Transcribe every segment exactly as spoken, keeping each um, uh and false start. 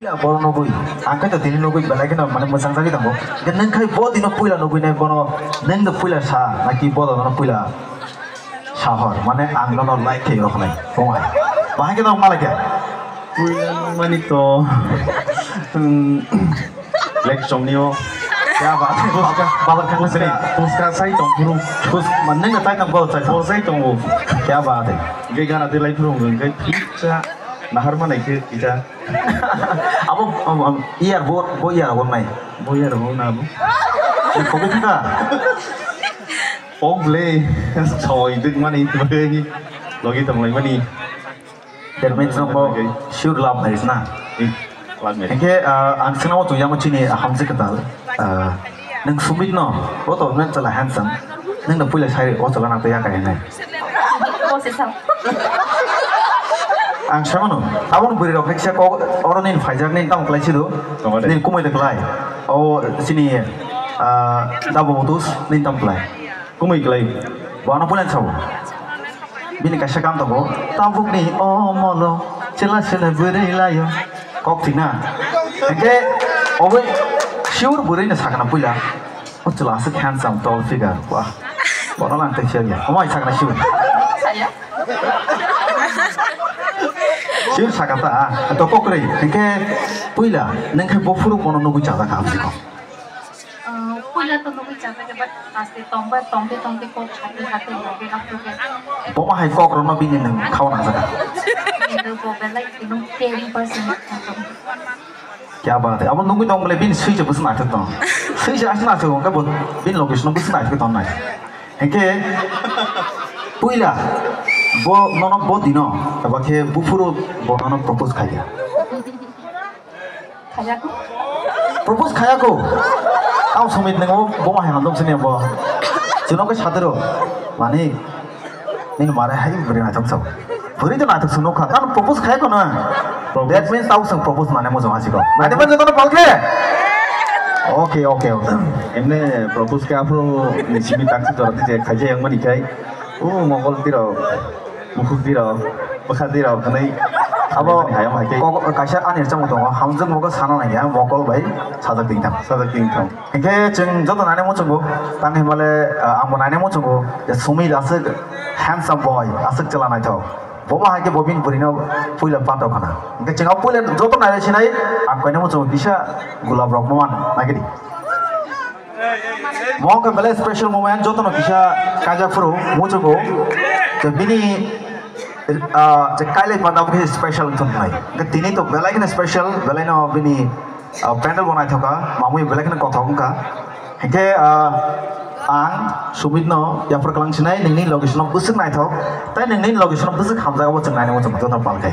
Puila bono nugwi, ang khe to tini nugwi belai kheno mane mwchang jagwi tongo. Hwnkhe nwng khai bo dino puila nugwi nai bono, nwng no puila sa, naki bo dino puila sa hor, mane ang nono like khe roknai, bo hai. Bahai khe no malai khe. Puila nugmani to, hmm, lek chomni o. Ya ba, babar khakla sini. Puska sai tong phuru. Pus, mane nwng no tai tong bo chai. Bo sai tongo. Ya ba de. Ge gana de lai phuru, ge pizza. Nahar manai khe kisa. Abo, abo, abo, iyar bo, bo iyar bo nai. Bo iyar bo na bo. Ni kobe thaka. Pok le, soi duk mani, logi tong lai mani. That means no bo sure love marriage na. Eh, love marriage. Hingke, ah, ang sina o tuyang chini hamsi ketal. Ah, Nwng Sumit no, o to men chala handsome. Nwng no puila sai o chala nang ya kai nai. Bo se sa. Ang samano, abon buri rok kisa ko oro nin faijak nin tam klai sido. Tongore. Nin kumui de klai. O sini, ah, dabo mutus nin tam klai. Kumui klai. Bo ano pulan sabo. Bini kaisa kam tongo, tabukni o molo chela chela bwrwi laio. Kok thik na? Hingke obo sure bwrwi no sakna puila. O chwla aswk handsome, tall figure. Wah. Bono lang tei siya. Omo ai sakna sure. Sure sakata, ah. To kok kwrwi. Hingke puila, nwng khe bo phuru bono nugwi chajak kha, aboni kok. Ah, puila to nugwi chajak kha, but aste tongba, tongde, tongde kok hati, hati, hati, hati, hati. Bo ma hai kok rokno bini nwng khauna jaka. Nino bo belai, nino ten percent. Kya baat hai. Abo nugwi tong bole bini sui je bwswk naithok tong. Sui je aswk naithok tong, khe bo bini location bwswk naithok tong nai. Hingke puila bo nono bo dino, eba khe buphuru bo nono propose khaikha. Khayako. Propose khayako. Tao Sumit nungo bo ma hai handok sini bo. Chwno khe satero. Mani. Nini mare hai bwrwi naithok sao. Bwrwi to naithok sung nukha. Tamo propose khayako na. Propose. That means tao sung propose mane mo jong asiko. Ade man jotono palkhe. Okay, okay, okay. Emne propose khe aphuru ni simi taksi jora tije khaija yang mani khai. O mokol tiro. Mukhuk tiro, bwkha tiro, hwnwi abo hayam hai khe. Kok-, kaisa ani rwchapmung tongo, hamjwk mokol sana nangya, mokol bai sajak tongthang. Sajak tongthang. Hinkhe chwng joto nainai muchungo, tang hinmale, ah, angbo nainai muchungo, je Sumit aswk handsome boy, aswk chwla naithok. Bo ma hai khe bo bini bwrwino puila patok khna. Hinkhe chwng o puila joto nainai sinai, ang koinai muchungo kisa gulab rok ma man nagidi. Mo wngkha belai special moment, jotono kisa kaijak phuru muchungo. Je bini, ah, je kailai panda bo khe special wngthok nai. Hwnkhe tini to belai kheno special, belai no bini, ah, pandal bo naithok kha, mamwi belai kheno kothok wngkha. Hinkhe, ah, ang Sumit no yaphar kwlang sinai, nini location no bwswk naithok, tai nini location no bwswk hamjak abo chwng nainai muchungo jotono palkhai.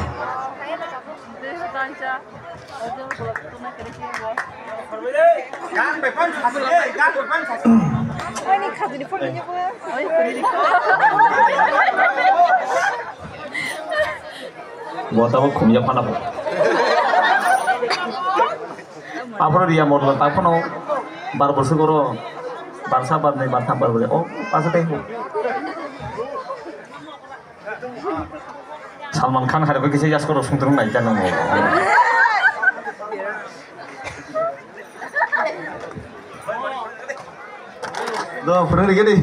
Bo tabuk khumya phano bo. Aphuru riya model ta phano bar bwswk oro barsa barnwi bartham bar bwle o pasa tei. Salman Khan hai rok kisa yaskoro songtong nai jano. Do, phwrwng rikhe di.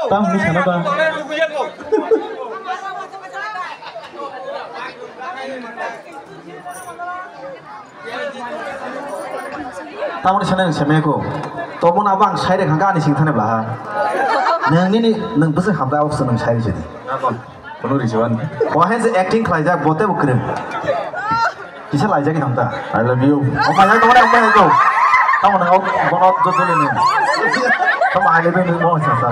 Tam ni sana ba. Tamoni sana nwng semeko. Tomon abo ang sai rek hangka ani sing thane blaha. Nwng nini nwng bwswk hamda abok se nwng sai rek sidi. Kono rijiwan. Bo hai se acting khlaijak bote bo kwrwng. Kisa laijak nang ta. I love you. O kaya ko na ko ko. Tamoni o bono joto ni. Tamo I love you mo sa sa.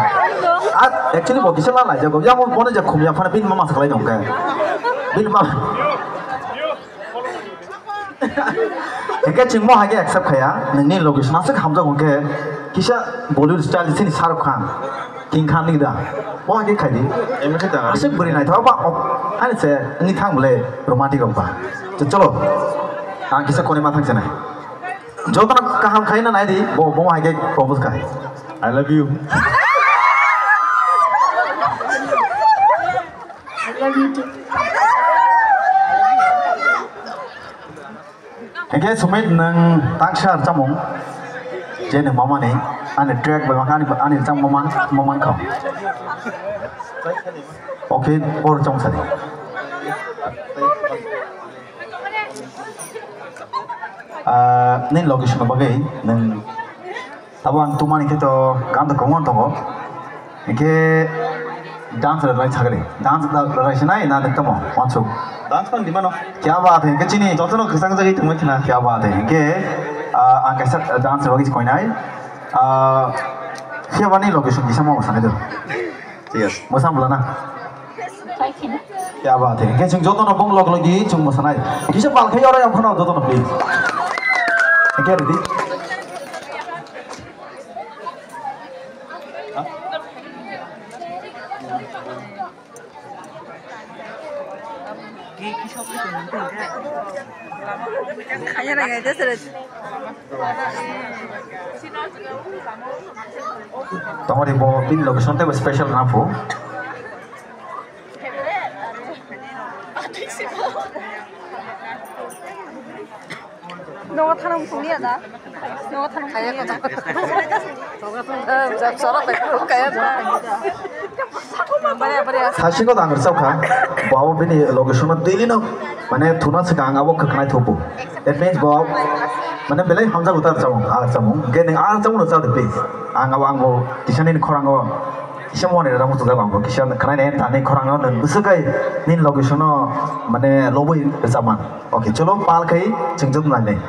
At actually bo kisa la laijak go. Ya mo bono ja khumya phana bin mama sa khlai dong ka. Bin mama. Hingke chwng mo hai khe accept khaya, nini location aswk hamjak hwnkhe kisa Bollywood style chini Shah Rukh Khan, King Khan ni da. Mo hai khe khai di. Emo khe da. Aswk bwrwi naithok ba, ok, ani se wngwi thang bwle romantic rok ba. Chwng cholo. Ang kisa konwi ma thang se nai. Jotono kaham khai na nai di, bo, bo hai khe propose khai. I love you. Hingke Sumit nwng tangsa rwchapmung je nwng mamani ani track bai mankha ani, ani rwchapmung maman, maman kha. Okay, o rwchapmung sadi. Ah, nini location bagwi nwng Abo ang tumani khe to gan to kwbangma tongo. Hingke dance rwlai sakali. Dance da rwlai sinai na nini tamo wansuk. Dance pan di mano. Kya baat hai, hingke chini. Jotono kwchang jagwi tongwi khna. Kya baat hai, hingke, ah, ang kaisa dance rwlai koinai. Ah, phiya bani location kisa ma sanai do. Yes. Mwsa bwlana. Kya baat hai. Hingke chwng jotono bung log logi chwng mwsanai. Kisa pal khai oro yang phano jotono please. Hingke ready. Tongori bo bini location tei special na pho. Nogo thanam songya da. Nogo thanam songya da. Jab soro pe kaya da. Bariya, bariya. Sasiko dang rwchapkha. Bo bini location no daily no, mane, thuna swkang abo khwknai thupu. That means bo, mane, belai hamjak utar chamung, ar chamung. Hingke nwng ar chamung rwchap de please. Ang abo, ang bo kisa nini khorang o, kisa mone rwchapmung tongjago ang bo. Kisa khwnai nai thani khorang no nwng bwswk kai nini location no, mane, lobwi rwchapman. Okay, cholo, pal khai chwng joto nainai.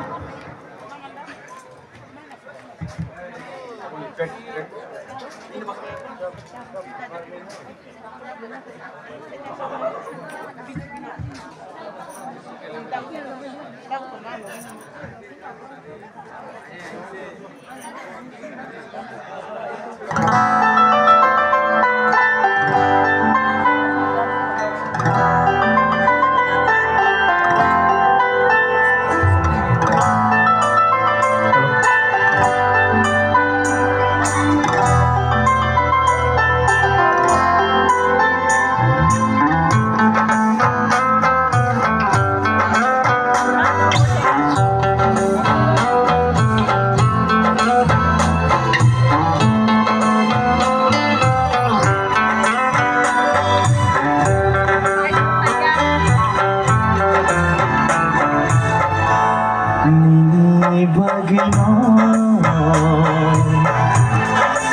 Nini bagwino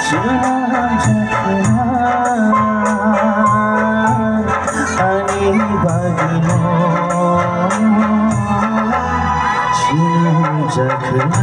chwla jakna, ani bagwino chwla jakna.